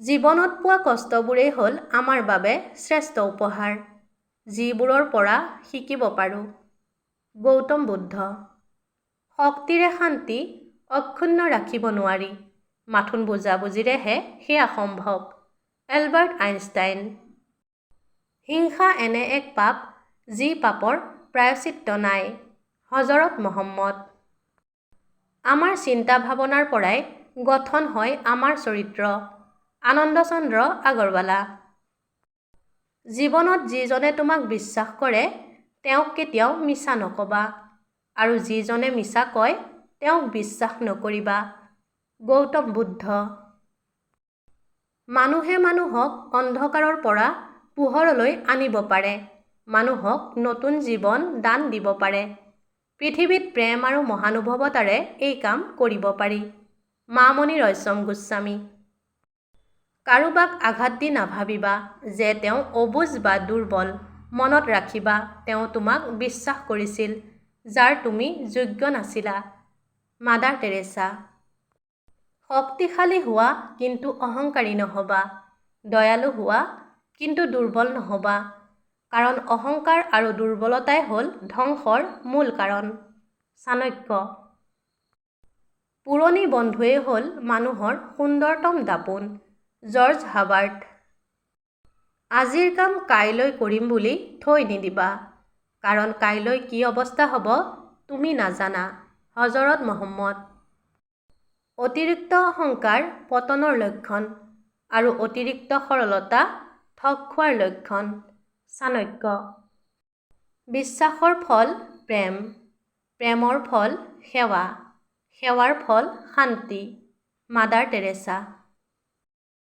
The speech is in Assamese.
জীৱনত পোৱা কষ্টবোৰেই হ'ল আমাৰ বাবে শ্ৰেষ্ঠ উপহাৰ, যিবোৰৰ পৰা শিকিব পাৰোঁ। গৌতম বুদ্ধ। শক্তিৰে শান্তি অক্ষুণ্ণ ৰাখিব নোৱাৰি, মাথোন বুজাবুজিৰেহে সেয়া সম্ভৱ। Albert Einstein. হিংসা এনে এক পাপ, যি পাপৰ প্ৰায়শ্চিত্ত নাই। হজৰত মহম্মদ। আমাৰ চিন্তা-ভাবনাৰ পৰাই গঠন হয় আমাৰ চৰিত্ৰ। আনন্দচন্দ্ৰ আগৰৱালা। জীৱনত যিজনে তোমাক বিশ্বাস কৰে তেওঁক কেতিয়াও মিছা নক'বা আৰু যিজনে মিছা কয় তেওঁক বিশ্বাস নকৰিবা। গৌতম বুদ্ধ। মানুহে মানুহক অন্ধকাৰৰ পৰা পোহৰলৈ আনিব পাৰে, মানুহক নতুন জীৱন দান দিব পাৰে। পৃথিৱীত প্ৰেম আৰু মহানুভৱতাৰে এই কাম কৰিব পাৰি। মামণি ৰয়ছম গোস্বামী। কাৰোবাক আঘাত দি নাভাবিবা যে তেওঁ অবুজ বা দুৰ্বল, মনত ৰাখিবা তেওঁ তোমাক বিশ্বাস কৰিছিল, যাৰ তুমি যোগ্য নাছিলা। Mother Teresa. শক্তিশালী হোৱা কিন্তু অহংকাৰী নহ'বা, দয়ালু হোৱা কিন্তু দুৰ্বল নহ'বা, কাৰণ অহংকাৰ আৰু দুৰ্বলতাই হ'ল ধ্বংসৰ মূল কাৰণ। চাণক্য। পুৰণি বন্ধুৱেই হ'ল মানুহৰ সুন্দৰতম দাপোণ। George Herbert. আজিৰ কাম কাইলৈ কৰিম বুলি থৈ নিদিবা, কাৰণ কাইলৈ কি অৱস্থা হ'ব তুমি নাজানা। হজৰত মহম্মদ। অতিৰিক্ত অহংকাৰ পতনৰ লক্ষণ আৰু অতিৰিক্ত সৰলতা ঠগ খোৱাৰ লক্ষণ। চাণক্য। বিশ্বাসৰ ফল প্ৰেম, প্ৰেমৰ ফল সেৱা, সেৱাৰ ফল শান্তি। Mother Teresa.